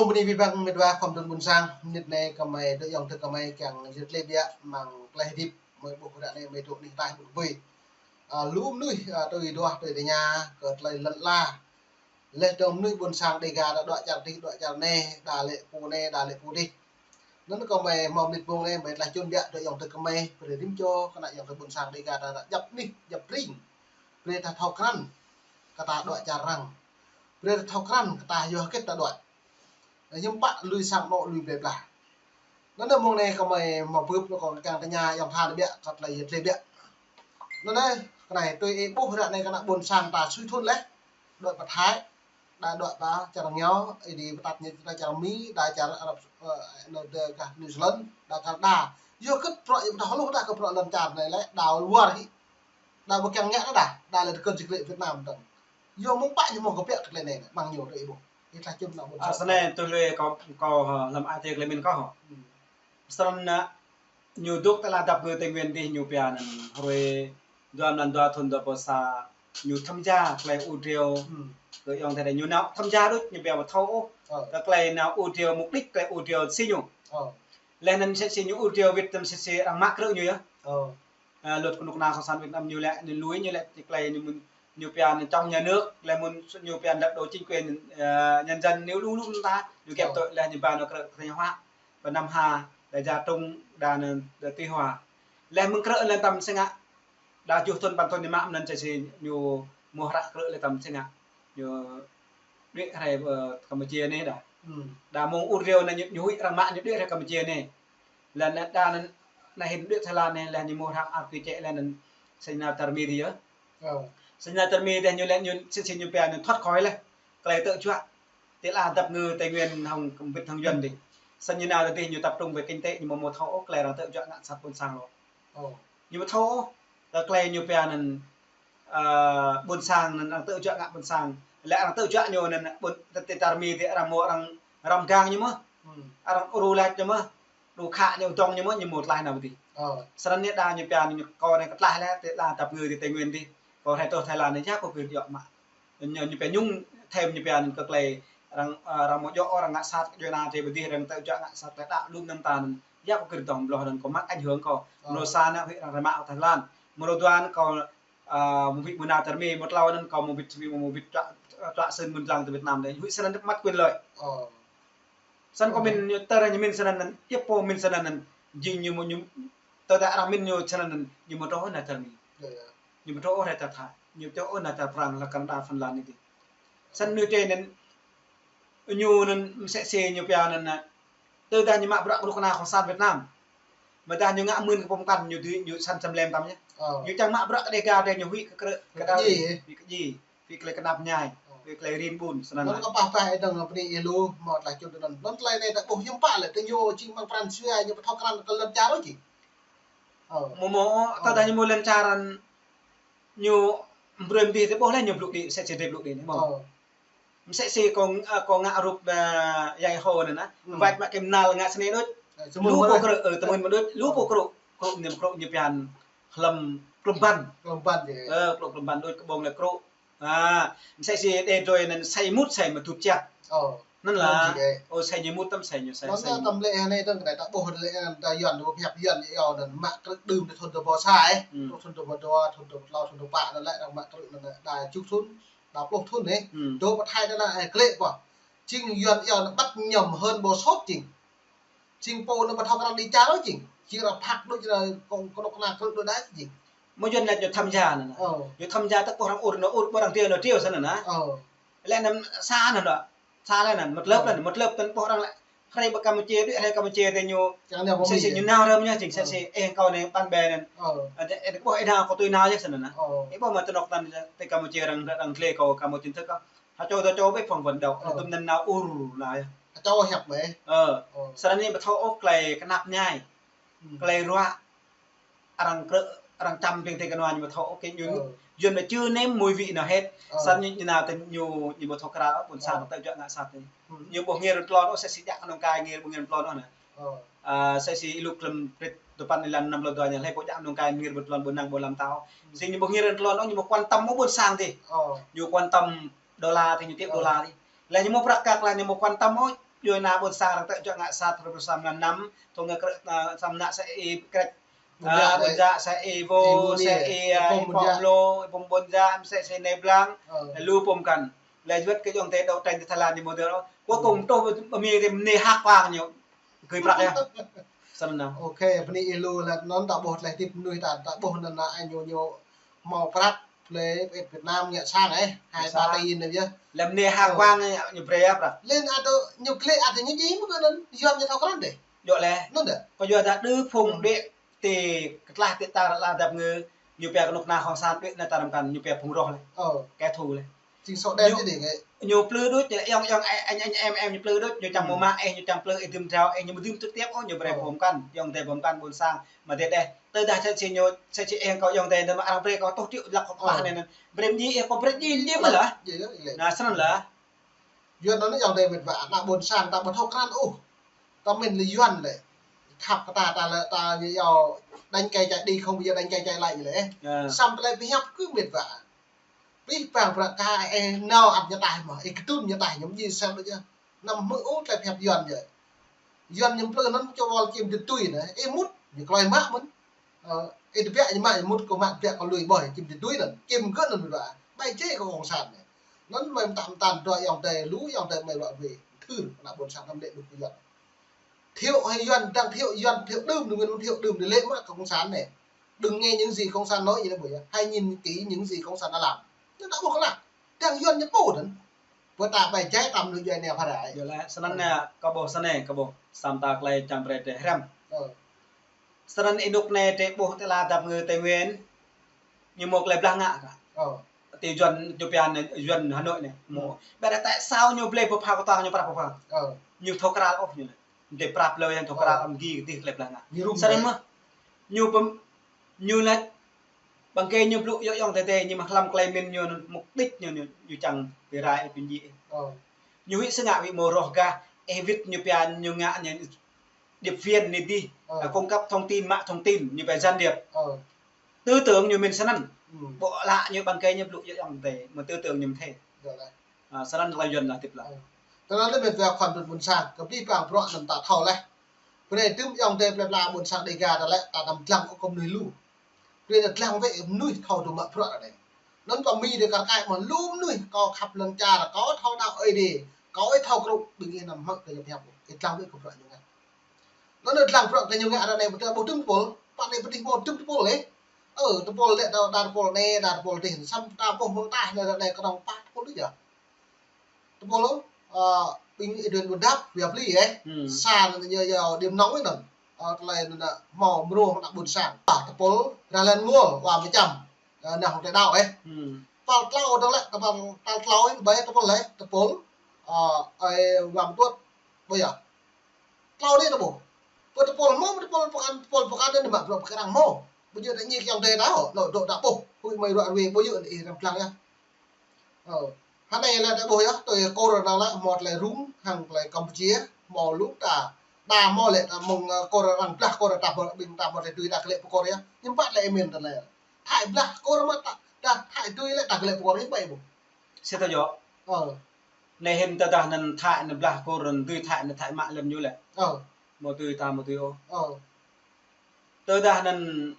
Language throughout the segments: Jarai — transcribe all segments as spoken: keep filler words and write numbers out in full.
Bơni abih bang met wa khua mơdun ƀôn sang, mơnit anai gơmơi dŏ ayŏng adơi gơmơi kiăng yơh tơlơi biă mơ̆ng tơlơi hơdip gơmơi ƀuh ră anai gơmơi dŏ anih ataih ƀut bui. A, lu mơnuih, a, tui duah tui tơña kơ tơlơi lŏn ala. Laih dơ̆ng mơnuih ƀôn sang Dêga đa đuaĭ čar adih, đuaĭ čar anai, đa lĕ pô anai, đa lĕ pô adih. Anŭn gơmơi hmâo mơnit mông anai, gơmơi tơlơi čun biă dŏ ayŏng adơi gơmơi, brơi rĭm čô kơ ană ayŏng adơi ƀôn sang Dêga đa djăp anih, djăp tring. Brơi ta thâo krăn kơ ta đuaĭ čar arăng. Brơi ta thâo krăn kơ ta yua hơget ta đuaĭ. Hiư̆m pă lui sang anŏ lui blơi blah. Anŭn anai mông anai gơmơi hmâo bưp anŭn kâo kiăng tơña ayŏng tha anai biă, kơ tơlơi yơh tơlơi biă. Anŭn anai, kơ anai tui ih ƀuh ră anai kơ ană ƀôn sang ta sui thun laih. Đuaĭ pơ Thái, đa đuaĭ pơ čar rơngiao, ih đĭ pơtă ñu đa čar Mi, đa čar Arab, ơ, anŭn đa kơ New Zealand, đa Canada. Yua hơget bruă yơh pơtô hluh đa kơ bruă lŏn čar anai lĕ, đa luar hĭ. Đa ƀu kiăng ngă đa, đa lĕ tơkơn či klĕ Việt Nam dơ̆ng. Yua mơ̆ng pă ñu hmâo kơ biă tơlơi anai, mơ̆ng ñu tui ih ƀuh. Ih tơlơi čun ană ƀôn sang. A, snei tui lui kâo, kâo, hơ, lăm ai tơlơi mĭn kâo, hơ. Hmm. Snăn, a, ñu dŏ tơlơi dăp ngư Tây Nguyên adih ñu pia anŭn hrơi dua mlan dua thun dua pluh sa ñu tham gia tơlơi ur driâo. Hmm. Kơ ayŏng adơi ñu nao tham gia đôč ñu pia ƀu thâo ôh. Ờ. Kơ tơlơi nao ur driâo mục đích tơlơi ur driâo si ñu. Ờ. Laih anŭn sĭt si ñu ur driâo wĭt tơm sĭt si arăng mă krư̆ ñu yơh. Ờ. Ơ, luật kơnuk kơna cộng sản Việt Nam ñu lĕ, ñu lui ñu lĕ, tơlơi ñu mơ̆n, ñu pia anŭn chống nhà nước, lĕ mơ̆n ñu pia lật đổ chính quyền, ơ, nhân dân ñu lu lu ta, ñu kĕp tui lĕ ñu ba anŭn krư̆ Thanh Hóa, ba Nam Hà, đa Gia Trung, đa anŭn, đa Tuy Hòa. Lĕ mơ̆ng krư̆ lĕ tơm sĭt ngă, đa juh thun păn thun ñu mă anŭn sĭt si ñu mơ̆ hră krư̆ lĕ tơm sĭt ngă. Ñu đuaĭ hrơi, ơ, Campuchia anai đa. Hmm. Đa mơ̆ng ur driâo anŭn ñu, ñu huĭ arăng mă ñu đuaĭ hrơi Campuchia anai. Lĕ anŭn đa anŭn, anŭn hin đuaĭ Thái Lan anai, lĕ ñu mơ̆ hră ar kơ čĕ lĕ anŭn sĭt nao tơrmi adih yơh. Ờ. Sĭt nao tơrmi adih ñu lĕ ñu sĭt si ñu pia anŭn thoát khỏi lĕ. Tơlơi tơčuă. Tơlơi dăp ngư Tây Nguyên hăng ƀĭt hăng Yuăn adih. Sĭt ñu nao adih ñu tập trung về kinh tế ñu mơ̆ ƀu thâo ôh tơlơi arăng tơčuă ngă sat ƀôn sang lu. Ơ. Ñu ƀu thâo ôh, tơlơi ñu pia anŭn, ơ, ƀôn sang anŭn arăng tơčuă ngă ƀôn sang. Lĕ arăng tơčuă ñu anŭn ƀôn, tơ, tơ, tơrmi adih arăng mơ̆ arăng răm gang ñu mơ̆. Hmm. Arăng ru lač ñu mơ̆. Ru khă ñu dŏng ñu mơ̆, ñu mơ̆ tlaih nao adih. Ơ. Snăn anai đa ñu pia anŭn kâo anai kơ tlaih lĕ, tơlơi dăp ngư adih Tây Nguyên adih. Kâo hrơi truh Thái Lan anai yua kơ gir djŏ mă. Ñu, ñu pia ñu thêm ñu pia anŭn kơ tơlơi arăng, ơ, arăng mơ̆ djŏ arăng ngă sat, djuai ania adih ƀu dih arăng tơčuă ngă sat tơlơi đaŏ lu mơnam ta anŭn. Yua kơ gir dŏng ƀlŏh anŭn kâo mă ảnh hưởng kâo. Ơ. Mrô sa anŭn huĭ arăng rơmă Thái Lan. Mrô dua anŭn kâo, ơ, mơ̆ huĭ mơ̆ nao tơrmi, mrô tlâo anŭn kâo mơ̆ huĭ, mơ̆ huĭ čuă, čuă sưn mơ̆n lăng tơ Việt Nam adih. Huĭ snăn măt quyền lợi. Ơ. Snăn kâo mĭn ñu tơrơ ñu mĭn snăn anŭn, yua pô mĭn snăn anŭn, jing ñu mơ̆ ñu, tơdah arăng mĭn ñu snăn anŭn, ñu ƀu truh ôh nao tơrmi. Yơh, yơh. Ñu ƀu truh ôh rai tơ Thái, ñu ƀu truh ôh nao tơ Prang, lĕ Canada, Phần Lan anai adih. Snăn ñu tui anŭn, ñu anŭn mơsĕ si ñu pia anŭn, tơdah ñu mă bruă kơnuk kơna cộng sản Việt Nam. Mơ̆ dah ñu ngă mưn kơ pơm kăn ñu dưi, ñu săn sem lem tăm yơh. Ơ. Ñu čang mă bruă kơ Dêga adih ñu huĭ kơ krư̆, kơ đao, kơ djai. Pi klei knap ñai, pi klei rin ƀun, snăn. Anŭn kơ pah pah ih dơ̆ng bơni ih lu, mơ̆ tơlơi čun tui anŭn. Anŭn tơlơi anai ta ƀuh hiư̆m pă lĕ, tơ ñu jing mơ̆ng Prang sua ñu ƀu thâo krăn kơ lŏn čar ôh jing. Ơ. Mơ̆ mơ̆, ơ, tơdah ñu mơ̆ lŏn čar anŭn, ñu brơi mơdih tơ ƀuh lĕ ñu blŭ đĭ, mơsĕ si drơi blŭ đĭ anai mơ̆. Ơ. Mơsĕ si kâo, ơ, kâo ngă rup, ơ, yai hô anŭn anai. Hmm. Wăt mă kơnăl ngă snei đôč. Ơ, lu pô krư̆, ơ, tơmưn mă đôč, lu pô krư̆, krư̆ ñu, krư̆ ñu pia anŭn hlăm klŭm băn. Klŭm băn yơh. Ơ, klŭm, klŭm băn đôč kơ ƀơ̆ng lĕ krư̆. A, mơsĕ si đe drơi anŭn sai mŭt sai mơtŭt čăk. Ơ. Anŭn lah. Ơ, sai ñu mŭt tăm sai ñu sai. Anŭn sai tăm lĕ anai tơ̆ng kơ anai ta ƀuh lĕ anŭn ta Yuăn, ta ƀuh hiăp Yuăn yơh anŭn mă krư̆ đưm tơ thun dua ƀâo sa ih. Hmm. Tơ thun dua ƀâo dua, thun dua ƀâo tlâo, thun dua ƀâo pă anŭn lĕ arăng mă krư̆ anŭn đa čuk thun, đa pluh thun ih. Hmm. Dua pơthai anŭn ih klĕ ƀuh. Jing Yuăn yơh anŭn ƀăt ñăm hơn ƀâo sot jing. Jing pô anŭn ƀu thâo krăn đĭ čar ôh jing. Jing arăng phak đôč, arăng kơnuk kơna krư̆ đôč đa jing. Mơ̆ Yuăn lač ñu tham gia anŭn. Ơ. Ñu tham gia tơ ƀuh arăng ur anŭn ur, ƀuh arăng driâo anŭn driâo snăn anŭn. Ơ. Lĕ anŭn sa anŭn đôč. Sa lĕ anŭn, mơtlơ̆p lĕ anŭn, mơtlơ̆p tơl ƀuh arăng lĕ. Hrơi ƀơi Campuchia đuaĭ, hrơi Campuchia tơ ñu. Mơsĕ si ñu nao rơm ñu jing, mơsĕ si ih kâo anai ƀan ƀe anŭn. Ơ. Ơ, ih ƀuh ih nao kâo tui nao yơh snăn anŭn. Ơ. Ih ƀuh mơ̆ tơnŏk tơnăn tơ Campuchia arăng, arăng tlĕ kâo Campuchia thâo kâo. Hơčâo tơčâo ƀĕ phŏng ƀôn đŏk, tơm anŭn nao ur nao yơh. Hơčâo hiăp mơ̆. Ơ. Ơ. Snăn anai ƀu thâo ôh klei knap ñai. Hmm. Klei ruă. Arăng krư̆, arăng čăm ƀing tơ kơnua ñu ƀu thâo ôh kơ ñu. Ơ. Yuăn anŭn čư̆ nem mùi vị anŭn hĕt. Ơ. Snăn ñu, ñu nao tơ ñu, ñu ƀu thâo krăn ôh, ƀôn sang tơ juă ngă sat tơ. Hmm. Ñu ƀuh ngir tlôn ôh, mơsĕ si djă kơnong kai ngir ƀuh ngir tlôn ôh anŭn. Ơ. A, mơsĕ si ih lŭk lăm prit tơpăn ih lăng năm lơ dua ñu lĕ ƀuh djă kơnong kai ngir ƀuh tlôn ƀuh năng ƀuh lăm tao. Hmm. Si ñu ƀuh ngir tlôn ôh, ñu ƀu quan tâm ôh ƀôn sang tơ. Ơ. Ñu quan tâm đôla tơ, ñu tip đôla tơ. Lĕ ñu ƀu prăk kăk lĕ ñu ƀu quan tâm ôh. Yua ană ƀôn sang arăng tơčŏk ngă sat rơbâo sa mlan năm, thŭn ngă krĕ, a, sa mlan năm sa i krĕč. Ƀôn Jă, a, ƀôn Jă, sa i Vô, i Vô sa Niê, i, a, i Pôm i Ƀôn Pôm Jă. Lô, i Pôm Ƀôn Jă, sa i Nai Blang, lu pôm kăn. Lĕ wơ̆t kơ ayŏng adơi đấu tranh ti Thái Lan ñu mơ̆ dơ̆. Cuối cùng truh ƀơi Mi rĭm anai hơ̆k kuang ñu. Gơ̆ prăk yơh. Snăn nă. Ok, bơni ih lu lĕ anŭn ta ƀuh tơlơi tip mơnuih ta, ta ƀuh anŭn ană ai ñu ñu hmâo prăk, plei Việt Nam ngă sang ĕh, hai ba tỷ anŭn yơh. Lĕ anai hơ̆k kuang ñu brơi prăk. Lĕ anŭn ñu klĕ ăt ñu jing mơ̆ kơ anŭn, Yuan ñu thâo krăn dêh. Djơ̆ lĕ. Anŭn dêh. Kơ yua ta đơ phung đĕ ti kơtlah ti tar ala dap ngơ, ñu pia kơnuk kơna Khŏng San đuaĭ anai ta răm kăn, ñu pia phung roh lĕ. Kẻ thù lĕ. Jing sô đen ñu, ñu plư đôč, ñu ayŏng ayŏng, ê, anh anh em em ñu plư đôč, ñu čang mơ̆ mă, ê, ñu čang plư, ê, dưm drao, ê, ñu mơ̆ dưm trực tiếp ôh, ñu brơi pôm kăn, ayŏng adơi pôm kăn ƀôn sang, mă dêh dêh. Tơdah sa čô ñu, sa čô ê kâo ayŏng adơi, anŭn mă arăng brơi kâo tŏ triệu lăk kơ klah anai anŭn. Brơi mơñi, ê, kâo brơi mơñi liêm lah. Anŭn snăn lah. Yuan anŭn ayŏng adơi mĕt wa, ană ƀôn sang ta ƀu thâo krăn ôh. Ta mĭn lĕ Yuan lĕ. Khăp kơ ta, ta lĕ, ta ñu yua đánh cày chạy đi không bao giờ đánh cày chạy lại lĕ. Samơ̆ tơlơi pơhiăp kơ mĕt wa. Pih pang prăk kơ ê nao ăt ñu taih mơ̆, ê kơtŭn ñu taih ñu mơñi sem đôč yơh. Anăm hmư̆ ôh tơlơi pơhiăp Yuan yơh. Yuan ñu plư anŭn čô wơl čim dĭt tui anai, ê mŭt, ñu klơi mă mơ̆n. Ơ, ê tơbiă ñu mă ñu mŭt kơ mă tơbiă kơ lui ƀơi, čim dĭt tui anŭn, čim gơ̆ anŭn ƀơi. Ƀai jĕ kơ Khŏng San anai. Anŭn mơi mơtă mơtăn dŏ ayŏng adơi lu, ayŏng adơi mơi wă wê. Thưr ană ƀôn sang anăm lĕ đŭk kơ Yuan. Thiệu hay Yuan, đang Thiệu Yuan, Thiệu đưm, đừng Nguyễn Thiệu đưm, đừng lĕ mă kơ Khŏng San anai. Đừng nghe những gì Khŏng San nói, ñu lĕ ƀơi yơh. Hãy nhìn kỹ những gì Khŏng San đã làm. Ñu ta ƀuh kơ lăk. Đang Yuan ñu pô anŭn. Pơ ta ƀai jai tam nui jai neo phara. Yua lĕ, snăn nă, kơ ƀuh snei, kơ ƀuh. Samơ̆ ta klei čang brơi tơ hrăm. Snăn ênuk anai tơ ƀuh ti ala dap ngơ Tây Nguyên. Ñu mơ̆ klei blah ngă kơ. Ti Yuan, ñu pia anai, Yuan Hà Nội anai. Mơ̆. Ƀiădah tại sao ñu blơi pơpha kơtuang ñu prăk pơpha. Ñu thâo krăn ôh ñu lĕ. Dêh prăp lơi yang thâo krăn ăm gĭ dêh klei blah ngă. Snăn mơ̆. Ñu pơm, ñu lĕ ƀăng kơ ñu blŭ yơh ayŏng adơi, ñu mă hlăm klei mĭn ñu mục đích ñu, ñu, ñu čang bi rai bi ñi. Ñu huĭ sơngă huĭ mơ̆ roh gah, ê wĭt ñu pia ñu ngă ñu điệp viên anai dih, cung cấp thông tin, mạng thông tin, ñu pia gián điệp. Tư tưởng ñu mĭn snăn. Ƀô̆ lă ñu ƀăng kơ ñu blŭ yơh ayŏng adơi, mơ̆ tư tưởng ñu mơ̆ thê. Snăn tơlơi Yuan lah tip lah. Tơlơi anŭn mĕt wa khŏn ƀôn sang, kơ pih pang prăk anŭn ta thâo leh. Brơi tơm ayŏng adơi plei pla ƀôn sang Đêga ta lĕ, ta anăm dlăng kơ mơnuih lu. Brơi ta dlăng wơ̆t mơnuih thâo dŏ mă prăk anai. Anŭn kơ Mi dêh kar kaĭ mơ̆ lu mơnuih, kâo khăp lŏn čar, kâo thâo đaŏ Ơi Adai, kâo ih thâo krŭ, ƀing ih anăm hmư̆ tơlơi pơhiăp ôh. Ih dlăng wơ̆t kơ prăk ñu ngă. Anŭn dlăng prăk kơ ñu ngă ară anai ƀu tŭ ƀu tŭ tơpul, pă anai pơtih ƀu tŭ tơpul lĕ. Ơ, tơpul lĕ đa, đa tơpul anai, đa tơpul dih, samơ̆ ta ƀuh mơ̆ng tah anai, ară anai kơnơ̆ng pă tơpul đôč yơh. Tơpul, ơ, ƀing ih duen ƀun dăp, wia pli, ê. Sa anŭn ñu yua điểm nóng ih anŭn. Ơ, tơlơi anŭn hmâo mrô ană ƀôn sang. Ơ, tơpul, Ralan Ngol, wa mơčăm. Ơ, anŭn hŏng tơlơi đaŏ, ê. Tal tlâo dơ̆ng lĕ, tal, tal tlâo ih, ƀai tơpul lĕ, tơpul. Ơ, ơi, wa mơtuăt, ƀơi yơh. Tlâo anai ta ƀuh. Pơ tơpul hmâo, tơpul pơkăn, tơpul pơkăn anai mă bruă pơkran hmâo. Ƀu djơ̆ ta ñik ayŏng adơi ta ôh, anŭn dŏ ta ƀuh. Huĭ mơi ruă ruê ƀu djơ̆ anai ih răm dlăng yơh. Ơ. Hơnai lĕ ta ƀuh yơh, tui Kôr anŭn lĕ hmâo tơlơi rŭng, hăng tơlơi Campuchia, hmâo lu ta. Ta hmâo lĕ ta mơ̆ng, ơ, Kôr arăng blah Kôr ta hmâo ƀing ta hmâo tơlơi tui ta kơ lĕ pơ Kôr yơh. Ñu pă tơlơi ih mĭn tơlơi. Thái blah Kôr mă ta, ta Thái tui lĕ ta kơ lĕ pơ Kôr yơh ƀai ƀuh. Sĭt ta djơ̆. Ơ. Anai hĭn tơdah anŭn Thái anŭn blah Kôr anŭn dưi Thái anŭn Thái mă lŏn ñu lĕ. Ơ. Mơ̆ dưi ta mơ̆ dưi ôh. Ơ. Tơdah anŭn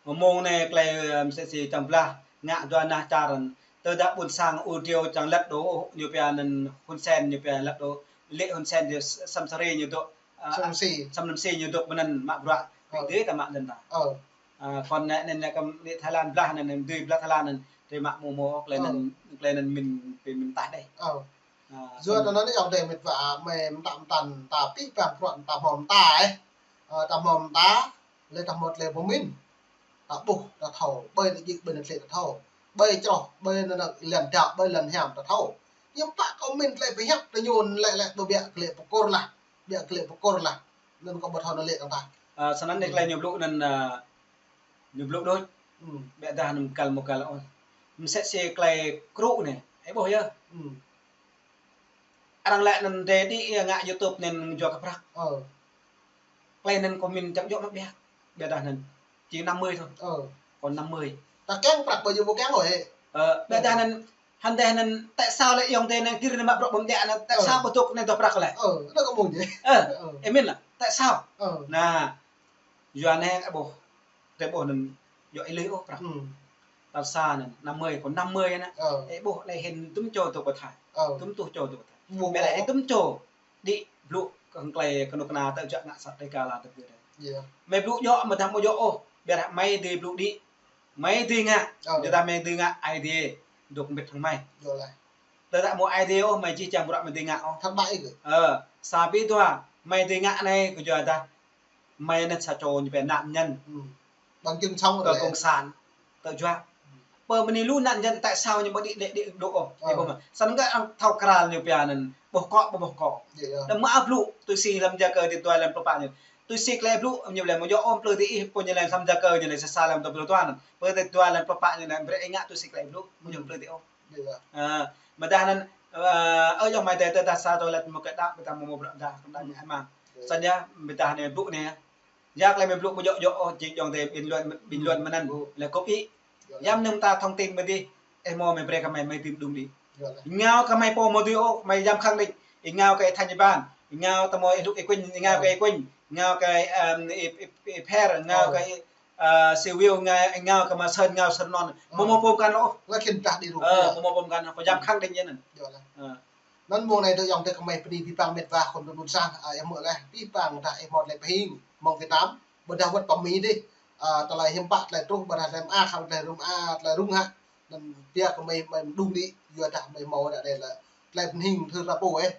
mơ̆ng anai klei, ơ, msĕ si čang blah ngă dua nah čar anŭn. Tơdah ƀôn sang ur driâo čang lăt đô, ñu pia anŭn Hun Sen, ñu pia lăt đô. Lĕ Hun Sen ñu s-, Sam Sari ñu dŏ, ơ, Sam Rainsy. Sam Rainsy ñu dŏ ƀơi anŭn mă bruă. Ơ. Pĭ dêh ta mă lŏn ta. Ơ. Ơ, khŏn anai, anai, anai kơ anai Thái Lan blah anai, anai dưi blah Thái Lan anai. Tơlơi mă mơ̆ mơ̆, klei anŭn, klei anŭn mĭn, pĭ mĭn taih dêh. Ơ. Ơ, yua anŭn anai ayŏng adơi mĕt wa, mơi mơtă mơtăn ta pih pang prăk ta hmâo mơta, ê. Ơ, ta hmâo mơta, lĕ ta hmâo tơlơi pơmĭn. Ta ƀuh, ta thâo, ƀơi anai jik, ƀơi anai tlĕ ta thâo. Ƀơi čroh, ƀơi anai lŏn dŏ, ƀơi lŏn hiam ta thâo. Ñu pă kơ mĭn tơlơi pơhiăp, ta ñu lĕ lĕ ƀu ƀiă kơ lĕ pơkôr lah, ƀiă kơ lĕ pơkôr lah. Anŭn kâo ƀu thâo anŭn lĕ tơdah. Ơ, snăn anai klei ñu blŭ anŭn, ơ, ñu blŭ đôč. Ƀiădah anŭn mơkal mơkal ôh. Msĕ si klei krŭ anai, ih ƀuh yơh. Arăng lĕ anŭn dêh đĭ ngă YouTube anŭn jua kơ prăk. Ơ. Klei anŭn kơ mĭn čang djơ̆ mă ƀiă. Ƀiădah anŭn. Chỉ năm mươi thôi. Ơ. Còn năm mươi. Ta kiăng prăk ƀu djơ̆ ƀu kiăng ôh, ê. Ơ, ƀiădah anŭn Hăng tơdah anŭn, tại sao lĕ ayŏng adơi anŭn gir anŭn mă bruă ƀơ̆ng đĕ anŭn, tại sao ƀu dŏ anai dŏ prăk lĕ? Ơ, anŭn kơ mơ̆ng djơ̆. Ơ, ơ, ih min lah, tại sao? Ơ. Nah, yua anai ƀuh, tơdah ƀuh anŭn, yua ih lĕ ôh prăk. Hmm. Tal sa anŭn, năm mươi, kơ năm mươi anŭn. Ơ. Ih ƀuh lĕ hĭn tŭm čô dŏ pơ Thái. Ơ. Tŭm tuh čô dŏ pơ Thái. Ƀuh. Mơ̆ lĕ ôh. Ih tŭm čô đĭ blŭ kơ hăng tơlơi kơnuk kơna tơjuă ngă sat đe kala tơpư đe. Iya. Mơi blŭ djơ̆, mơ̆ tơdah ƀu djơ̆ ôh, biă mơi đĭ blŭ đĭ. Mơi đĭ ngă, ơ, tơdah mơi đĭ ngă, Ơi Adai dŏ hơbĭt hăng mơi. Yơh lah. Tơdah ƀu Ơi Adai ôh, mơi či čang bruă mơi đĭ ngă ôh. Thất bại kơ. Ơ, sa pi dua, mơi đĭ ngă anai kơ yua dah mơi anŭn sa čô ñu pơnăn nhân. Hmm. Bằng chứng sống kơ cộng sản tơjuă. Pơ mơni lu năn nhân tại sao ñu ƀu đĭ, đĭ, đĭ dŏ ôh. Ơ. Ih ƀuh mơ̆. Săn kơ ang thâo krăn ñu pia anŭn. Ƀuh kŏ, ƀuh kŏ. Iya, iya. Đăm mă blŭ, tui si lăm jơkơ ti dua lăm pluh pă ñu. Tui si klei blŭ, ñu lĕ mơ̆ djơ̆ ôh, plư ti ih, pô ñu lĕ lăm jơkơ ñu lĕ sa sa lăm dua pluh dua anŭn. Pơ ti dua lăm pluh pă ñu lĕ brơi ih ngă tui si klei blŭ, mơ̆ djơ̆ plư ti ôh. Iya. Ơ, mơ̆ tơdah anŭn, ơ, ơ, yơh mơi tơ, tơ, tơ sa tơ lĕ mơ̆ kơ đăp, ƀu tơdah mơ̆ mơ̆ bruă tơdah, tơdah ñu ih mă. Iya. Săn yơh, mơ̆ tơdah anai blŭ anai. Yua klei mơi blŭ ƀu djơ̆ djơ̆ ôh, jing ayŏng adơi bình luận, bình luận mơ̆n anŭn. Lĕ kŏp ih. Yua lah. Yăm anŭn ta thông tin mơi đĭ, ih mơ̆ mơi brơi kơ mơi, mơi đĭ mơđung đĭ. Yua lah. Ngă kơ mơi pô mơ̆ đĭ ôh, mơi yăm khăng đĭ. Ih ngă kơ ih thành ban, ih ngă tơ mơi ih dŏ ih kuñ, ih ngă kơ ih kuñ, ngă kơ, ơm, ih, ih, ih pher, ngă kơ ih, ơ, siu wiu, ngă, ih ngă kơ mă sơ̆n, ngă sơ̆n non. Mơ̆ mơ̆ pô mơkăn ôh. Lĕ khĭn tah đĭ ruh. Ơ, mơ̆ mơ̆ pô mơkăn ôh, kơ yăm khăng đĭ ñu anŭn. Yua lah. Ơ. Anŭn mơ̆ng anai tơ ayŏng adơi kơ mơi bơni abih bang met wa khul ƀôn sang, ơ, ih hmư̆ lĕ abih bang tah ih hmư̆ lĕ pơhing mơ̆ng Việt Nam. Ƀôdah wơ̆t pơ Mi dih, ơ, tơlơi hiư̆m pă tơlơi truh, ƀôdah tơlơi mơak, tơlơi rŭng, ơ, tơlơi rŭng hă. Anŭn biă kơ mơi, mơi mơđung đĭ, yua dah mơi hmâo đĭ lĕ tơlơi pơhing thâo ră pô ih.